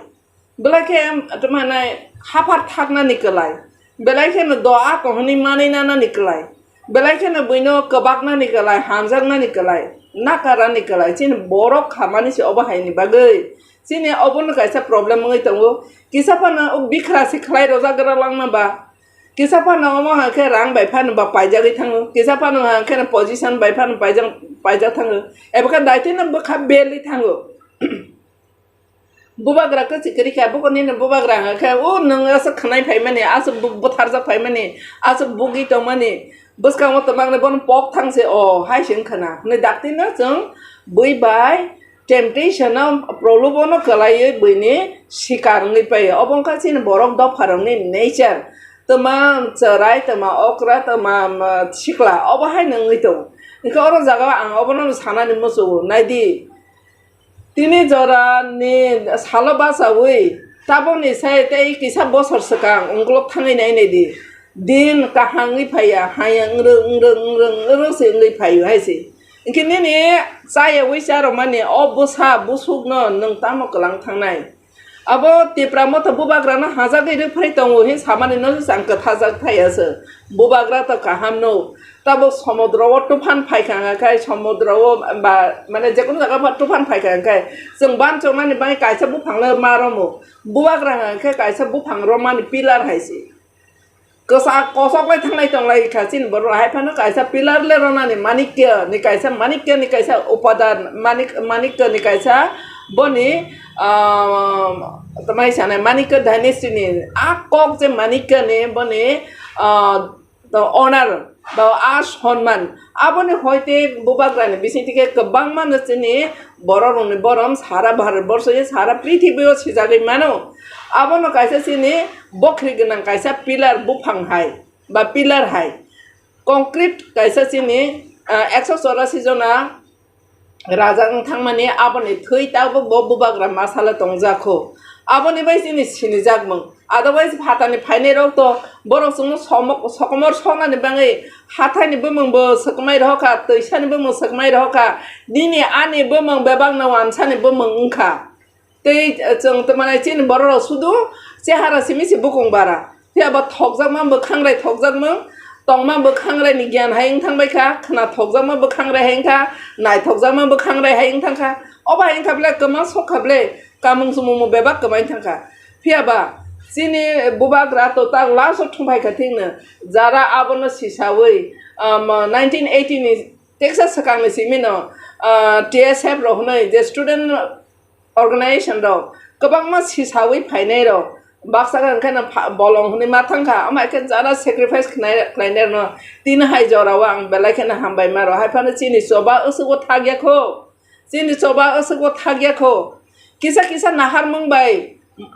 Belai khe, tamo nai, haphar thaknani kwlai. Belai kheno doa tong hwnwi manwi nanani kwlai. Belai kheno buino kwbaknani kwlai, hamjaknani kwlai. nakarani kwlai, chini borok khamani se obo haini bagwi. Chini obono kaisa problem wngwi tongo. Kisa phano o bikra se khlai rwjak gra langma ba. Kisa phano omo hwnkhe rang bai phano ba paijagwi thango. Kisa phano hwnkhe position bai phano paijak, paijak thango. Ebo khe daitino bwkha belwi thango. Bubagra kwchwi kwrwi kha, buko nini bubagra hwnkha khe, "O, nwng aswk khwnai phaimani, aswk bu-, butharjak phaimani, aswk bugwi tongmani, bwskango twmangni bono pok thangse o," hai se wngkha na. Hwnwi daktino chwng bui bai temptation-o, prolobono kwlaiwi buini sikar wngwi paio. Obo wngkha chini borok dopharokni nature. Twma chwrai, twma okra, twma, um, sikla, obo haino wngwi tongo. Hwnkhe oro jagao ang obono sanani muchungo, naidi. Tini jorani salo bachaui tabukni sai tei kisa bosor swkang ungkuluk thangwi nai nai di. Din kaham wngwi phaiya, hayung wrwng, wrwng, wrwng, wrwng se wngwi phaio hai se. Hwnkhe nini chayaui charwmani o bwsa busukno nwng tamo kwlang thangnai? Abo Tipra Motha bubagrano hajagwi rwphai tongo hin samani no se ang kwthajak thaiya se. Bubagra to kaham no. Tabuk somudro o tuphan phaikha hwnkhe, somudro o ba, mane, jekunu jaga o tuphan phaikha hwnkhe, chwng ban chongnani bagwi kaisa buphang le ma romo. Bubagra hwnkhe kaisa buphang romani pillar hai se. Kwsa kosok lai thanglai tonglai kha chini borok, hai phano kaisa pillar le ronani, manikya ni kaisa, manikya ni kaisa upadan, manik, manikya ni kaisa boni, ah, tamai sanai, manikya dynasty ni a kok je manikya ni boni, ah, to honor ba a sonman, aboni hoite bubagrani bisingtwi khe kwbangma no chini bororokni borom sara Bharat borsho sara prithibio sijagwi mano. Abono kaisa chini bokhri gwnang kaisa pillar buphang hai ba pillar hai, concrete kaisa chini, ah, ekso chorasi jona raja wng thangmani aboni thwi tabuk bo bubagra masala tongjak kho. Aboni bai chini sinijakmung. Otherwise phatani phainai rok to borok chwngno somok-, sokomor sonani bagwi hathaini bumung bo swkmai rohokha, twisani bumung swkmai rohokha, nini ani bumung bebakno wansani bumung wngkha. Tei, eh, chwng tongmani chini bororok sudu chehara simi se bukung bara. Phiya bo thokjakma bwkhangrai thokjakmung, tongma bwkhangrai ni giyan hai wng thang bai kha, khna thokjakma bwkhangrai hai wng kha, naithokjakma bwkhangrai hai wng thang kha. Obo hai wng kha ble kwma sok kha ble, kamung chumung bebak kwma wng thang kha. Phiya ba chini bubagra to tak last o thung phai kha thik no, jara abono sisaui, um, nineteen eighty ni teksa swkang ni simi no, uh, T S F rok hwnwi je student organization rok kwbangma sisaui phainai rok baksa hwnkhe no pha-, bolong hwnwi ma thang kha, omo hai khe jara sacrifice khnai, khlainai rokno tini hai jora o ang belai kheno hambai ma rw hai phano chini choba aswk o thak ya kho, chini choba aswk o thak ya kho, kisa kisa naharmung bai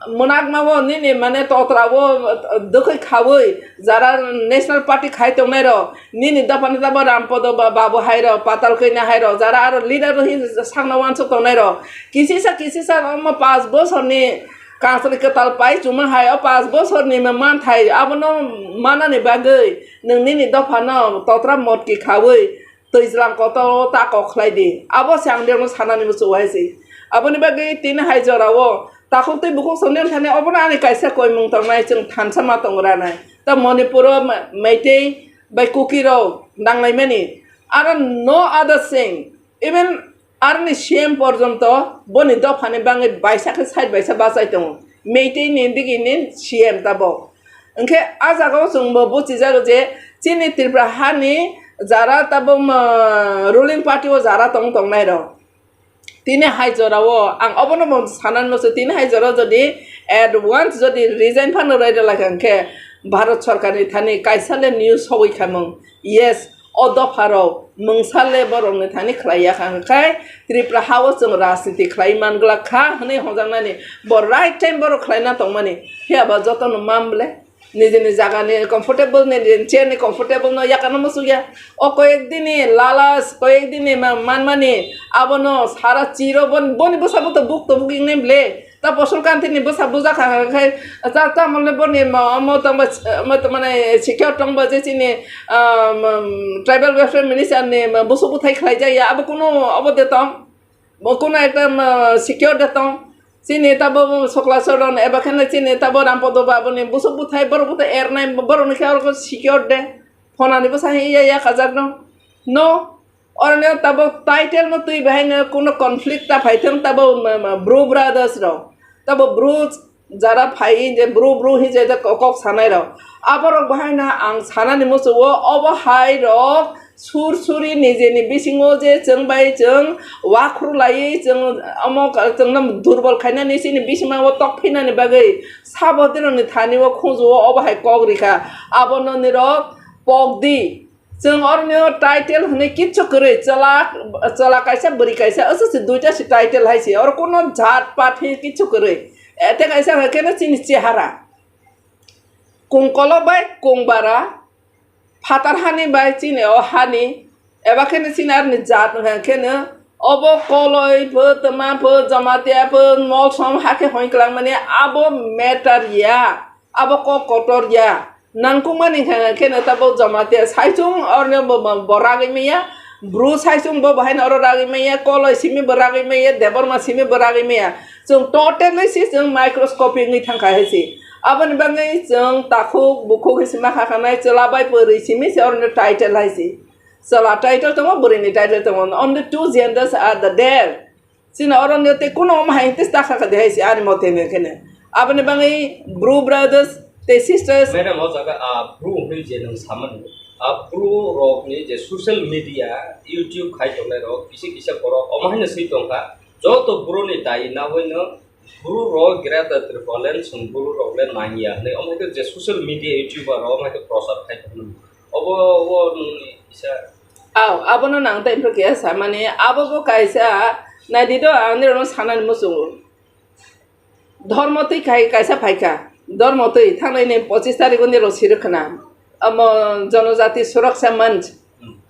mwnakma o nini mane totra o dwkhwi khaui jara national party khai tongnai rok. Nini dophani tamo Rampodo ba-, babu hai rok, Patal Kanya hai rok, jara aro leader rok hin sakno uansuk tongnai rok. Kisisa, kisisa omo panch bosorni kansari kwtal pai chuma hai, o panch bosorni ma-, manthai abono manani bagwi nwng nini dophano totra motki khaui twijlang kotor o ta kok khlai di. Abo se ang biyangno sanani muchungo hai se. Aboni bagwi tini hai jora o takhuk tei bukhuk songni thani obono ani kaisa koimung tongnai, chwng thansa ma tongo ranai. Ta Manipur o Ma-, Meitei bai Kuki rok nanglaimani. Aro no other thing, even aroni C M porjonto boni dophani bagwi baisa khe side baisa bachai tongo. Meitei ni digi ni C M tabok. Hwnkhe a jaga o chwng bo buchijago je chini Tripura hani jara tabok, ma, ruling party o jara tong tongnai rok. Tini hai jora o ang obono bo sanani muchungo, tini hai jora o jodi at once jodi resign phano rwui rwlai kha, hwnkhe Bharat Sarkar ni thani kaisa le news sogwi khamung. Yes, o dopha rok mungsa le borok ni thani khlai ya kha, hwnkhe Tripura ha o chwng rajniti khlai man glak kha hwnwi hwnjaknani bo right time borok khlai na tongmani. Phiya ba joto no mam ble. Nijini jagani comfortable, nijini chair ni comfortable no yakano muchukya. O koyek dini lalas, koyek dini ma-, manmani abono sara chiro bon-, boni bwsa bo to buk to buk ingnai ble. Ta Posul Kanti ni bwsa bujak kha kha khai, ta, ta mole boni ma-, omo tongba, omo to mane secure tongba je chini, um, um, tribal welfare minister ni ma-, busuk buthai khlai jaya, abo kunu obo de tong. Bo kunu ekta, um, secure de tong. Chini tabo Sokla Soron eba kheno chini tabo Rampodo Babuni busuk buthai borok buthai ernai borokni khe oro secure de. Phonani bwsa hai iya ya kajak no. No. Oroni tabok title no twi bahai no kuno conflict ta phai thung tabok ma, ma, Bru Brothers rok. Tabok Bru jara phai je Bru Bru hi je kok sanai rok. Aborok bahai no ang sanani muchungo obo hai rok sur suri nijeni bisingo je chwng bai chwng wakhru laiwi chwng omo ka-, chwngno durbol khainani chini bisingma o tok phinani bagwi sabo dirokni thani o khunju o obo hai kok rikha. Abono nirok pok di. Chwng oroni o title hwnwi kichu kwrwi, chwla, chwla kaisa, bwrwi kaisa, aswk se duita se title hai se. Oro kuno jat pat hi kichu kwrwi. E, tei kaisa hwnkhe no chini chehara. Kungkolo bai kungbara, phatar hani bai chini o hani, eba khe no chini aroni jat hwnkhe no, obo Koloi pho, twma pho, Jamatia pho, Molsom hakhe hoi kwlangmani abo matter ya. Abo kok kotor ya. Nangkukmani hwnka khe no tabok Jamatia saichung oroni bo, bo, bo ragwi maya. Bru saichung bo bahai no oro ragwi maya. Koloi simi bo ragwi maya. Debbarma simi bo ragwi maya. Chwng totally si chwng microscopic wngwi thangkha hai si. Aboni bagwi chwng takhuk bukhuk hai si ma kha khanai chwla bai bwrwi simi se oroni title hai si. Chwla title tongo, bwrwini title tongo. Only two genders are the there. Chini oro ni tei kuno omo hai tei ta kha kha de hai se ani mote ni khe ne. Aboni bagwi Bru Brothers tei sisters. Madam, o jaga, ah, Bru hwnwi je nwng samani, ah, Bru rok ni je social media, YouTube khai tongnai rok, kisa kisa borok omo hai no swi tong kha. Joto Bru ni dai nawi no Bru rok Greater Tipraland chwng Bru rok le nang ya hwnwi omo hai khe je social media, YouTuber rok omo hai khe prochar khai tong mani. Obo, obo nwngni kisa. Aw, abono nang tei phuru keha samani, abo bo kaisa, naidi do, ang nirokno sanani muchungo. Dhormo twi khai kaisa phaikha, dhormo twi thangnai ni pochis tarikh o nirok sirwk khna, omo Jonojati Suraksha Manch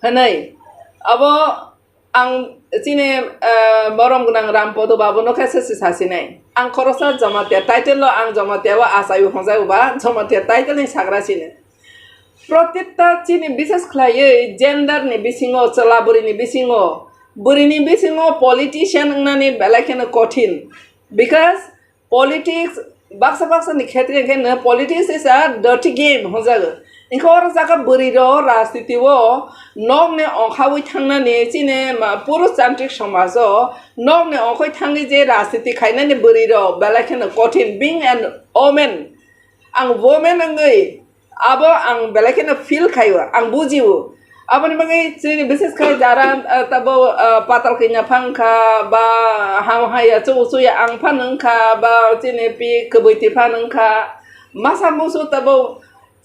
hwnwi. Abo ang chini, eh, borom gwnang Rampodo babu no khe se sasinai. Ang khoroksa Jamatia title o ang Jamatia o achai o hwnjai o ba Jamatia title ni sagra sini. Protetta chini bises khlaiwi gender ni bisingo, chwla bwrwi ni bisingo, bwrwi ni bisingo politician wngnani belai kheno kothin. Because politics, baksa baksa ni khetre khe no politics is a dirty game hwnjago. Hwnkhe oro jaga bwrwi rok rajniti o nok ni ongkhawi thangnani chini ma-, purush tantrik somaj o nok ni ongkhoi thangwi je rajniti khainani bwrwi rok belai kheno kothin, being an woman. Ang women wngwi abo ang belai kheno feel khaio, ang bujio. Aboni bagwi chini bises khai jara, ah, tabo, ah, patal kanya phang kha ba ham haya chu chu ya ang phan wng kha ba chini pi kwbwi ti phan wng kha. Masa musu tabo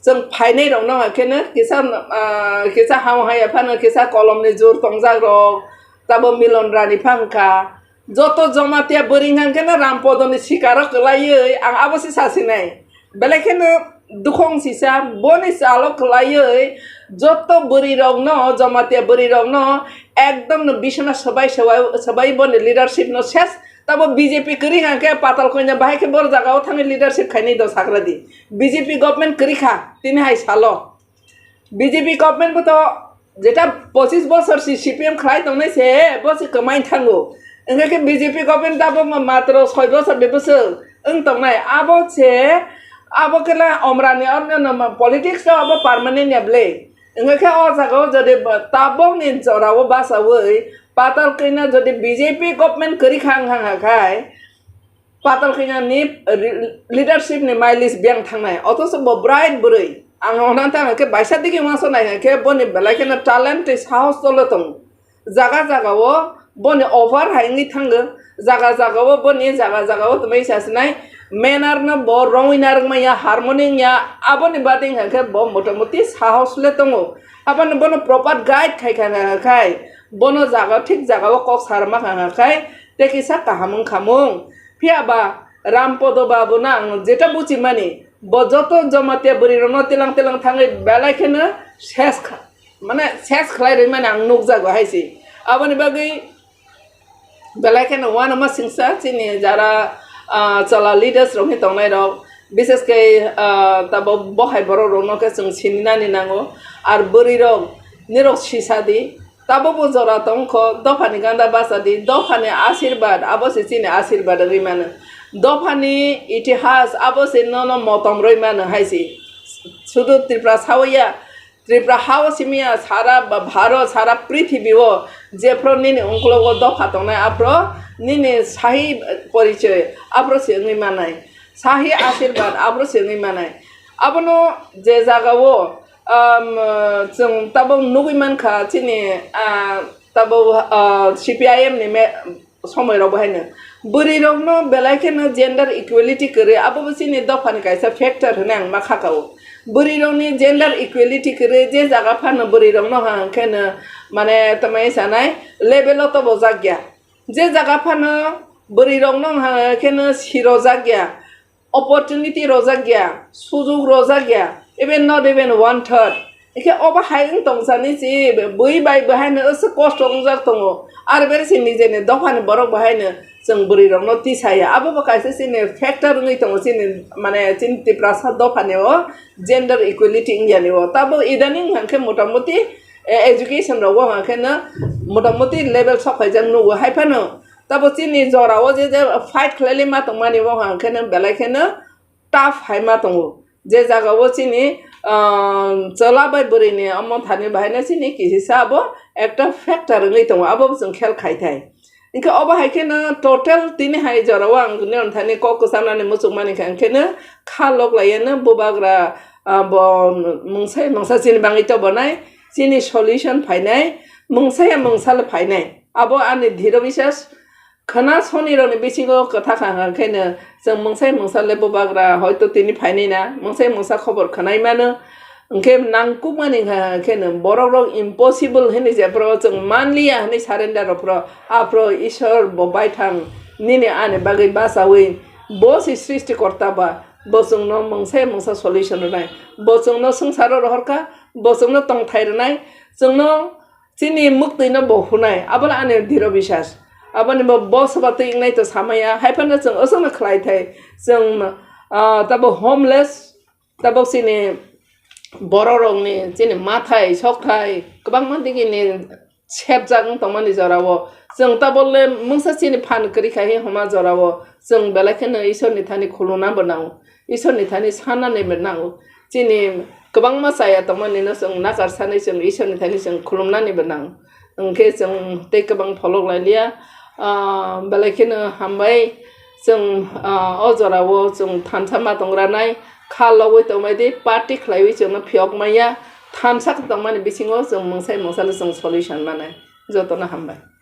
chwng phainai rok no kheno kisa, ah, kisa ham haya phano kisa kolom ni jur tongjak rok tabo milon rani phang kha. Joto Jamatia bwrwi hwnkha khe no Rampodoni sikaro kwlaiwi ang abo se sasinai. Belai kheno dukhong sisa boni chalo kwlaiwi joto bwrwi rokno, Jamatia bwrwi rokno ekdom no bisana swbai swbai, swbai boni leadership no ses. Tabo B J P kwrwi hwnkha khe patal koina bahai khe bor jagao thangwi leadership khainai do sagra di. B J P government kwrwi kha tini hai salo. B J P government bo to jeta pochis bosor si C P M khlai tongnai se, bo se kwmai thango. Wngkha khe B J P government tabok ma-, matro soi bosor, bai bosor wng tongnai. Abo se, abo khe la Omrani orno no ma-, politics to abo permanent ya ble. Wngkha khe o jaga o jodi ba-, tabok ni jora o bachawi patal kwina jodi B J P government kwrwi kha wng kha khai, patal kanya ni re-, leadership ni mileage beng thangnai. Othocho bo bright bwrwi. Ang hwnna tang khe baisa digi uansuk nai khe boni belai kheno talent tei sahos tolo tongo. Jaga jaga o boni offer hai wngwi thango. Jaga jaga o boni jaga jaga o twmai sa sinai. Manner no bo rongwi narwk manya, harmony ya, aboni bade wngkha khe bo motamuti sahos le tongo. Aboni bono proper guide khai kha khai. Bono jaga thik jaga o kok sarma kha khai. Tei kisa kaham wngkha mung. Phiya ba Rampodo babu no ang jeta buchimani, bo joto Jamatia bwrwi rokno tilang tilang thangwi belai kheno ses kha-, mane ses khlai rwimani ang nukjago hai se. Aboni bagwi belai kheno uanama singsa chini jara, ah, chwla leaders rok hi tongnai rok, bises khe, ah, tabo bohai borok rokno khe chwng sininani nango. Ar bwrwi rok nirok sisa di, Tabukbo jora tongkho, dophani ganda bacha di, dophani asirbad, abo se chini asirbad wngwi mano. Dophani itihas, abo se nono motom rwi mano hai se. Sudu Tripura sawi ya, Tripura ha o simi ya sara ba-, Bharot, sara prithibi o jephro nini ungklogo dopha tongnai, aphro nini sahi porichoi aphro se wngwi manai, sahi ashirbad aphro se wngwi manai. Abono je jaga o, um, chwng tabuk nugwi mankha chini, ah, tabuk, ah, C P I M ni me-, somoi rok bo haino bwrwi rokno belai kheno gender equality kwrwi, abo bo chini dophani kaisa factor hwnwi ang ma kha kao. Bwrwi rokni gender equality kwrwi je jaga phano bwrwi rokno ha kheno mane tamai sanai level o tobo jak ya. Je jaga phano bwrwi rokno ha kheno siro jak ya. Opportunity rojak ya, sujug rojak ya, even not even one third. Ikhe obo hai wng tong sani si bui bai bo haino aswk kosto wngjak tongo. Ar bere si nijeni dophani borok bo haino chwng bwrwi rokno tisa ya. Abo bo kaisa chini factor wngwi tongo chini, mane, chini Tiprasa dophani o gender equality wngya ni o. Tabo idani wngkha khe motamuti, eh, education rogo wngkha khe no motamuti level sok phaijak nugo. Hai phano tabo chini jora o je, je fight khlailai ma tongmani o hwnkheno belai kheno tough hai ma tongo. Je jaga o chini, ah, chwla bai bwrwi ni omo thani bahaino chini kisisa abo ekta factor wngwi tongo, abo bo chwng khel khai thai. Hinkhe obo hai kheno total tini hai jora o ang nini thani kok kwchanani muchung mani kha, hinkhe no kha lok lai no bubagra, ah, bo mungsa mungsa chini bangwi to bonai, chini solution phainai, mungsa ya mungsa le phainai. Abo ani dhiro biswas. Khwna soni rokni bisingo kwtha kha, hwnkheno chwng mungsai mungsa le bubagra hoito tini phainai na, mungsai mungsa khobor khwnai mano. Hwnkhe nangkukmani hwnkheno borok rok impossible hwnwi jephru chwng manliya hwnwi surrender rok phru, aphru Ishwar bo baithang nini ani bagwi bachaui bo se srishti korta ba, bo chwngno mungsai mungsa solution rwnai, bo chwngno swngcharo rohorkha, bo chwngno tongthai rwnai, chwngno chini mwktwi no bo hunai, abo le ani dhiro biswas. Aboni bo, bo soba twi wngnai to samaya, hai phano chwng aswkno khlai thai. Chwng, ah, tabo homeless, tabo chini borok rokni chini mathai, sokthai, kwbangma digini sepjak wng tongmani jora o. Chwng tabo le mungsa chini phan kwrwi khai hwnma jora o. Chwng belai kheno Ishwar ni thani khulumna bo nango. Ishwar ni thani sanani bo nango. Chini kwbangma chaya tongmani no chwng nakar sanwi chwng Ishwar ni thani chwng khulumnani bo nang. Hwnkhe chwng tei kwbang pholok lai liya. Ah, belai kheno hambai chwng, ah, o jora o chwng thansa ma tong ranai kha logwi tongmai di party khlaiwi chwngno phiyok maya thansa tongmani bisingo chwng mungsai mungsa le chwng solution manai. Jotono hambai.